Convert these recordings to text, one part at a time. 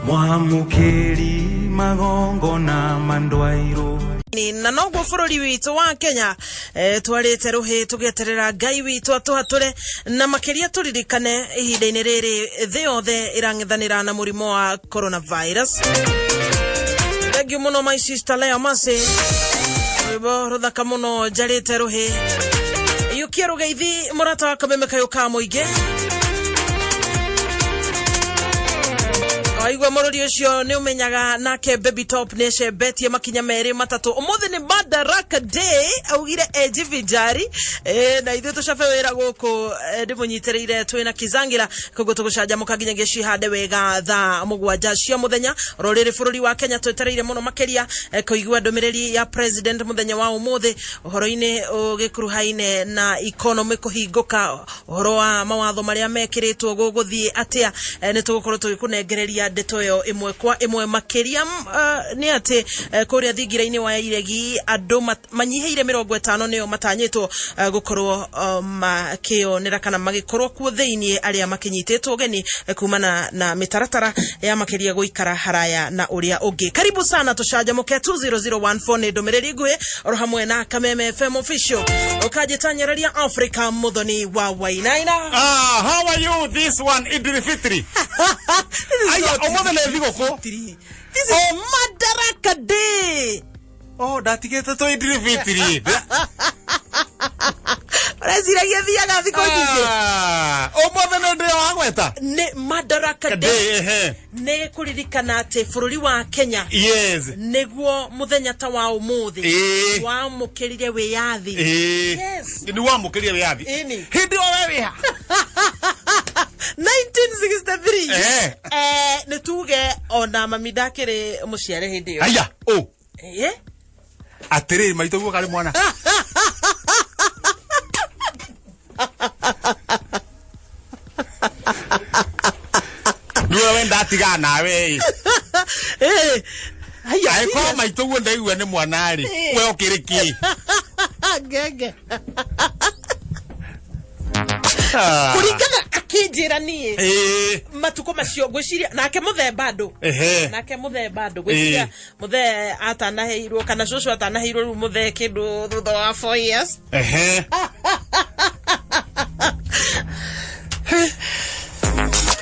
Mwamũkĩri magongona mandwairwo. Na noguo bũrũri witũ wa Kenya twarĩte rũhĩ tũgĩeterera Ngai witũ atũhatũre, na makĩria tũririkane ihinda-inĩ rĩrĩ thĩ yothe ĩrang'ethanĩra na mũrimũ wa coronavirus. Thank you mũno, my sister Lea Mercy, rwĩmbo rũthaka mũno, njarĩte rũhĩ. Iyũkia rũgeithi, mũrata wa Kameme kayũ ka mũingĩ. Waigua mũrũri ũcio nĩ ũmenyaga nake Baby Top nĩ acembetie makinya merĩ matatũ. Ũmũthĩ nĩ Madaraka Day, augire ejivinjari na ithuĩ tũcabe wĩra gũkũ, ndĩmũnyitĩrĩire twĩna Kizangira, koguo tũgũcanjamũka nginyagia cihande wega thaa 7 cia mũthenya. Oro rĩrĩ bũrũri wa Kenya twetereire mũno makĩria kũigua ndũmĩrĩri ya president mũthenya wa ũmũthĩ ũhoro-inĩ ũgĩkuruhaine na economy kũhingũka, ũhoro wa mawatho marĩa mekĩrĩtwo gũgũthiĩ atĩa. Nĩ tũgũkorwo tũgĩkũnengereria ndeto ĩyo ĩmwe kwa ĩmwe. Makĩria nĩ atĩ kũrĩa thingira-inĩ wa iregi andũ manyihĩire 50 nĩo matanyĩtwo gũkorwo makĩonera kana magĩkorwo kuo thĩinĩ, arĩa makĩnyitĩtwo ũgeni kumana na mĩtaratara ya makĩria gũikara haraya na ũrĩa ũngĩ. Karibu sana, tũcanjamũke. 20014 nĩ ndũmĩrĩri nguhĩ, oro hamwe na Kameme FM Official. Ũkanjĩta Nyereria Africa, Muthoni wa Wainaina. Ah, how are you this one Idul Fitri? Aya, ũmũthĩ nĩ thigũkũ. This is Madaraka Day. Oh, ndatigĩte tũ Idul Fitri. Ũreciragia thiaga thikũ nyingĩ? Ah, ũmũthĩ nĩ ndĩ wagweta. Nĩ Madaraka Day. Day, ehe. Nĩ kũririkana atĩ bũrũri wa Kenya nĩguo mũthenya ta wa ũmũthĩ wamũkĩrire wĩyathi. Yes. Nĩ wamũkĩrire wĩyathi. Ĩni. Hĩndĩ ĩyo we wĩha? 1963. Nĩ tuge ona mami ndakĩrĩ mũciare hĩndĩ ĩyo. Aya, oh. Atĩrĩrĩ, maitũ guo karĩ mwana. Niwe we ndatigana nawe ĩ. Haya, Angĩkorwo serious. maitũ guo ndaigua nĩ mwana rĩ, we ũkĩrĩ kĩ? Ngenge. Ah. Kũringana akĩnjĩra niĩ matukũ macio ngwĩciria nake mũthemba andũ nake mũthemba andũ ngwĩciria mũthee atanaheirwo kana cũcũ atanaheirwo rĩu mũthee kĩndũ thutha wa 4 years. Ehe.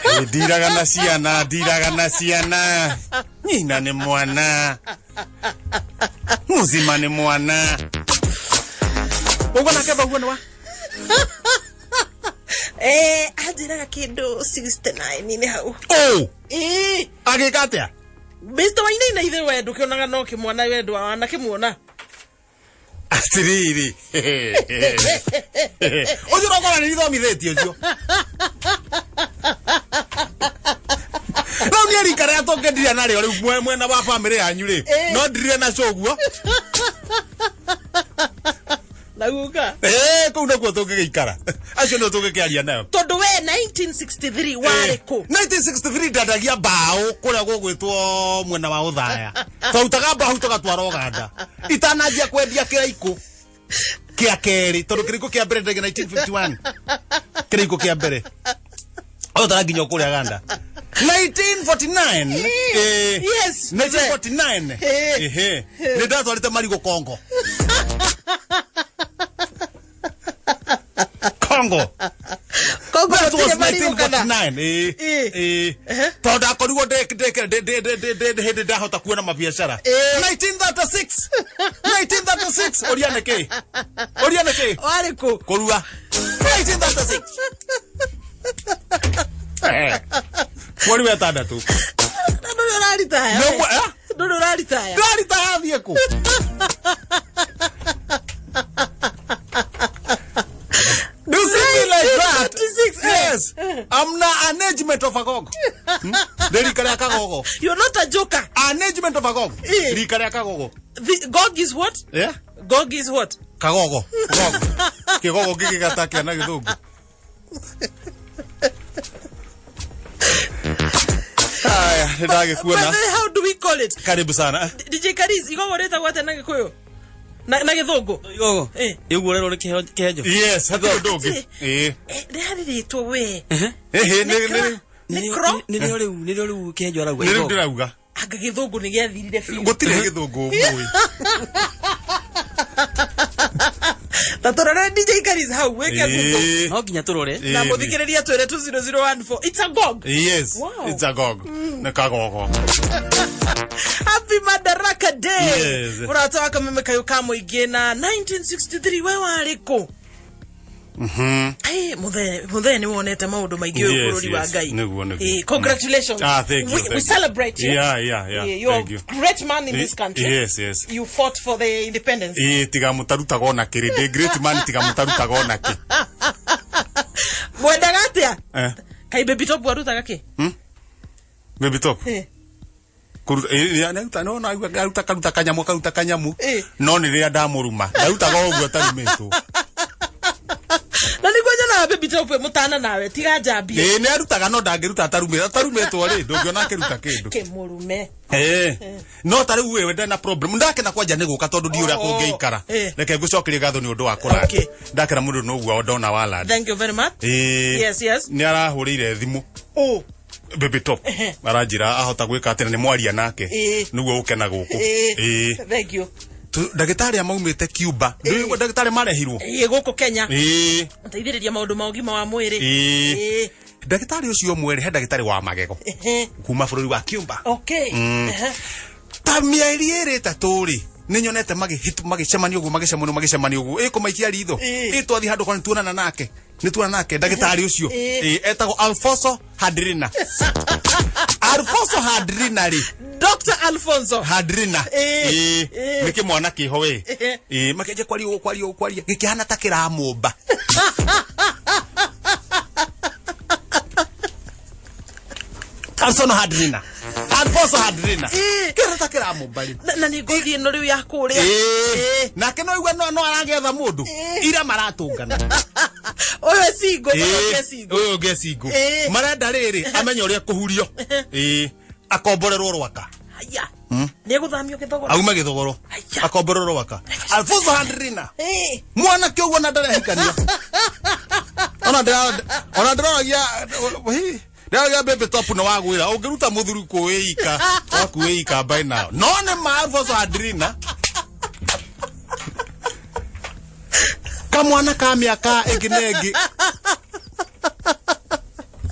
Ĩ, ndiraga na ciana, ndiraga na ciana, nyina nĩ mwana, muzima nĩ mwana, ũguo nake thoguo nĩ wa Anjĩraga kĩndũ 69 nĩ hau. Ũ Agĩka atĩa? Mr. Wainaina, ithe we ndũkĩonaga no kĩmwana we ndwanakĩmuona. Atiriri, ũcio ũrakora nĩ ithomithĩtie ũcio rĩu niĩ rika rĩa tũngĩndiria narĩo rĩu mwena wa bamĩrĩ yanyu rĩ, no ndirire na cũguo. Na guka. Kũu nĩkuo tũngĩgĩikara, acio nĩo tũngĩkĩaria nayo. Tondũ we 1963 warĩ kũ? 1963 ndandagia mbaũ kũrĩa gũgwĩtwo mwena wa Ũthaya. Twarutaga mbaũ tũgatwara Ũganda itananjia kwendia kĩraikũ kĩa kerĩ, tondũ kĩraikũ kĩa mbere ndege 1951, kĩraikũ kĩa mbere o tara nginya kũrĩa Ganda 1949. 1949. Ehe, nĩ ndatwarĩte marigũ Kongo, Kongo. Kongo. That was gũtirĩ marigũ kana? 1949. Tondũ ndakorirwo hĩndĩ ndahota kuona mabiacara. 1936, 1936, ũria nĩkĩ, ũria nĩkĩ. Warĩ kũ? Kũrua 1936. Mweri wa ĩtandatũ. Na ndũrĩ ũraritaya? Nĩ ũmwe, eh? Ndũrĩ ũraritaya? Ndĩraritaya, thiĩ kũ? You see me like that? 1936, eh. Yes. I'm na arrangement of a gogo. Nĩ rika rĩa kagogo. You're not a joker. Arrangement of a gogo. Rika rĩa kagogo. The, Gog is what? Yeah? Gog is what? Kagogo. Gogo. Kĩgogo gĩgĩgata kĩa na gĩthũngũ. Haya, nĩ By ndagĩkuona. the way, how do we call it? Karibu sana. DJ Karis, igogo rĩtagwo atĩa na Gĩkũyũ? Na Gĩthũngũ? Igogo. Ĩguo rĩrwo nĩ kĩhenjo. Yes, hatirĩ ũndũ ũngĩ. Rĩarĩ rĩtwo we. Ĩhĩ, nĩ Nĩ nĩ Nĩ cro? Nĩrĩo rĩu, nĩrĩo rĩu Kĩhenjo arauga. Nĩ rĩu Igogo. ndĩrauga. Anga gĩthũngũ nĩ gĩathirire biũ. Gũtirĩ gĩthũngũ mũĩ. Ta tũrore DJ Karis hau wĩke Google. Ĩĩ. No nginya tũrore. Na Ĩĩ. mũthikĩrĩria twĩre 20014. It's a gog. Yes. Wow. It's a gog. Nĩ kagogo. Happy Madaraka Day. Yes. Mũrata wa kameme kayũ ka mũingĩ na 1963 we warĩ kũ? Hey, muthe nĩ wonete maũndũ maingĩ ũyũ Yes, bũrũri wa yes. Ngai. Nĩguo, nĩguo. Eh, congratulations. Ah, thank you, We, thank we you. celebrate you. Yeah. Eh, you're Thank you. a great man in this country. Yes. You fought for the independence. Ĩĩ tiga mũtarutaga ona kĩrĩ ndĩ great man tiga mũtarutaga ona kĩ. Mwendaga atĩa? Eh. Kai Baby Top arutaga kĩ? Baby Top. Eh. Kũruta ĩĩ, nĩ- nĩaruta no no aruta karuta kanyamu karuta kanyamu Eh. no nĩ rĩrĩa ndamũruma ndarutaga o ũguo atarumĩtwo. Na nĩguo nyonaga Baby Top ĩ mũtana nawe tiga njambie. Ĩĩ nĩ arutaga no ndangĩruta atarumĩtwo atarumĩtwo rĩ ndũngĩona akĩruta kĩndũ. Kĩmũrume. Eh. No ta rĩu wewe ndena problem ndakena kwanja nĩ gũka tondũ ndiũ ũrĩa Oh, kũngĩikara. eh. Reke ngũcokerie ngatho nĩ ũndũ wa kũranda. Okay. Ndakena mũndũ no ũguo ndona walandi. Thank you very much. Ĩĩ. Yes. Nĩ arahũrĩire thimũ. Oh. Baby Top. Aranjĩra ahota gwĩka atĩ na nĩ mwaria nake. Ĩĩ. Nĩguo ũke na gũkũ. Eh. Ĩĩ. Thank you. Ndagĩtarĩ a maumĩte Cuba. Ndũĩ ndagĩtarĩ marehirwo. Ĩĩ gũkũ Kenya. Ĩĩ. Teithĩrĩria maũndũ ma ũgima wa mwĩrĩ. Ĩĩ. Ĩĩ. Ndagĩtarĩ ũcio ũmwe rĩ he ndagĩtarĩ wa magego Ehe. kuma bũrũri wa Cuba. Okay. Ehe. Ta mĩeri ĩrĩ ĩtatũ rĩ nĩ nyonete magĩcemania ũguo magĩcemania magĩcemania ũguo ĩ kũmaikia ritho Ĩĩ. ĩ twathiĩ handũ kwa nĩtuonana nake nĩtuonana nake ndagĩtarĩ ũcio Ĩĩ. Ĩ, etagwo Alfonso Hadrina. Alfonso Hadrina rĩ Dr. Alfonso. Hadrina. Ĩĩ. Ĩ, Ĩĩ. nĩ kĩmwana kĩho wĩ Ĩĩ. Ĩ, makĩanjia kwaria ũguo kwaria ũguo kwaria gĩkĩhana ta kĩramũmba. Alfonso Hadrina. Alfonso Hadrina. Ĩĩ. Kĩhana ta kĩramũmba rĩ. Na nĩ ngothi ĩno rĩu ya kũrĩa. Ĩĩ. Ĩĩ. Nake no igua no aragetha mũndũ ira maratũngana. Ũyũ e single, ũyũ ũngĩ e Ĩĩ, single. ũyũ ũngĩ e single. Ĩĩ. Marenda rĩrĩ amenye ũrĩa kũhurio. Ĩĩ. Akomborerwo rwaka. Haya. Nĩ egũthamio gĩthogoro. Aume gĩthogoro. Haya. Akomborerwo rwaka. Alfonso Hadrina. Ĩĩ. Mwanake ũguo na ndarehikania. Ona ona ndĩroragia hi, ndĩroragia Baby Top nĩ wagwĩra ũngĩruta mũthuri kwĩika waku wĩika by now. No nĩ ma Alfonso Hadrina. Kamwana ka mĩaka ĩngĩ na ĩngĩ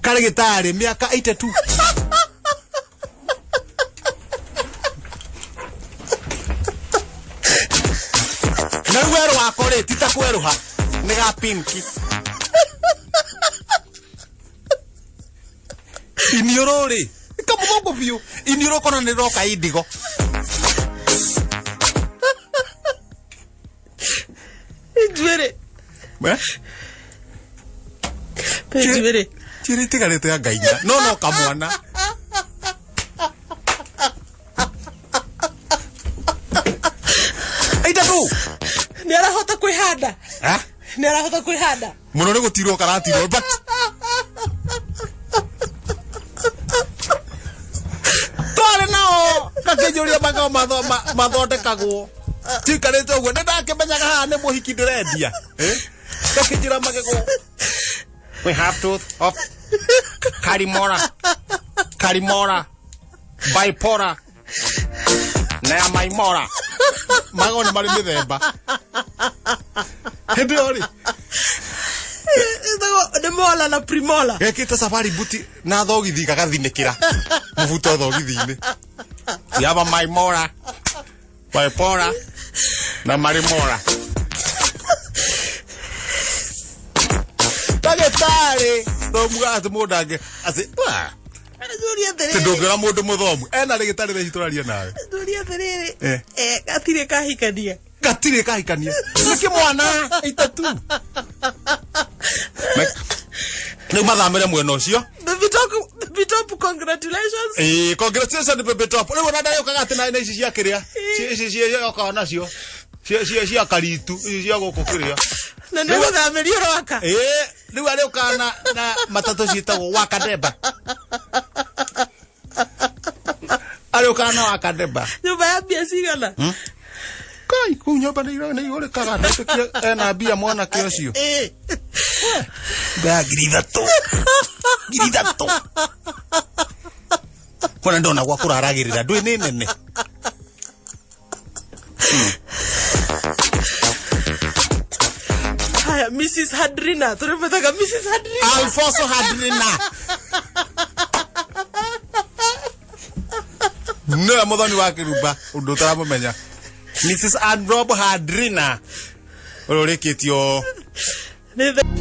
karĩ gĩtarĩ mĩaka 82. Na rĩu werũ wako rĩ ti ta kwerũha nĩ ga pinki. Iniũrũ rĩ kamũthũngũ biũ iniũrũ kona nĩ roka indigo. Njuĩrĩ. Eh? Njuĩrĩ. Njuĩrĩ itigarĩte ya ngainya no no kamwana. Itatu. Nĩ arahota kwĩhanda. Eh? Nĩ arahota kwĩhanda. Mũno nĩ gũtirwo karatirwo but twarĩ nao gakĩnjũria magego mathondekagwo tikarĩte ũguo nĩ ndakĩmenyaga haha nĩ mũhiki ndĩrendia. Eh? Gakĩnjĩra magego we have tooth of Karimora Karimora bipolar na ya maimora magego nĩ marĩ mĩthemba hĩndĩ ĩyo rĩ Ĩtagwo nĩ mola na primola. gekĩte safari buti na thogithi gagathinĩkĩra mũbuto thogithi-inĩ yaba maimora bipolar na marimora. Ndagĩtarĩ thomuga atĩ mũndũ angĩ atĩ Njũrie atĩ atĩrĩrĩ. ndũngĩona mũndũ mũthomu ena rĩgĩtarĩ thaa ici tũraria nawe. Njũrie atĩrĩrĩ. Eh. Eh, gatirĩ kahikania. Gatirĩ kahikania nĩ kĩmwana itatu rĩu mathamĩre mwena ũcio. Baby Top, Baby Top, congratulations. Ĩĩ, congratulations Baby Top. Rĩu ona ndarĩũkaga atĩ na ici cia kĩrĩa ici cia nacio cia karitu ici cia gũkũ kĩrĩa. Na nĩ gũthamĩrio rwaka. Ĩĩ, rĩu arĩũkaga na matatũ ciĩtagwo wakadeba. Arĩũkaga na wakadeba. Nyũmba ya mbia cigana? Kai, kũu nyũmba nĩ igũrĩkaga ndetĩkia ena mbia mwanake ũcio. Ĩĩ. Nyũmba ya 3,000. 3,000. Kona ndona gwa kũraragĩrĩra ndwĩ nĩ nene. Haya, Mrs Hadrina, tũrĩmwĩtaga Mrs Hadrina. Alfonso Hadrina nĩwe mũthoni wa kĩrumba ũndũ ũtaramũmenya. Mrs Androb Hadrina ũrĩa ũrĩkĩtio. Nĩ.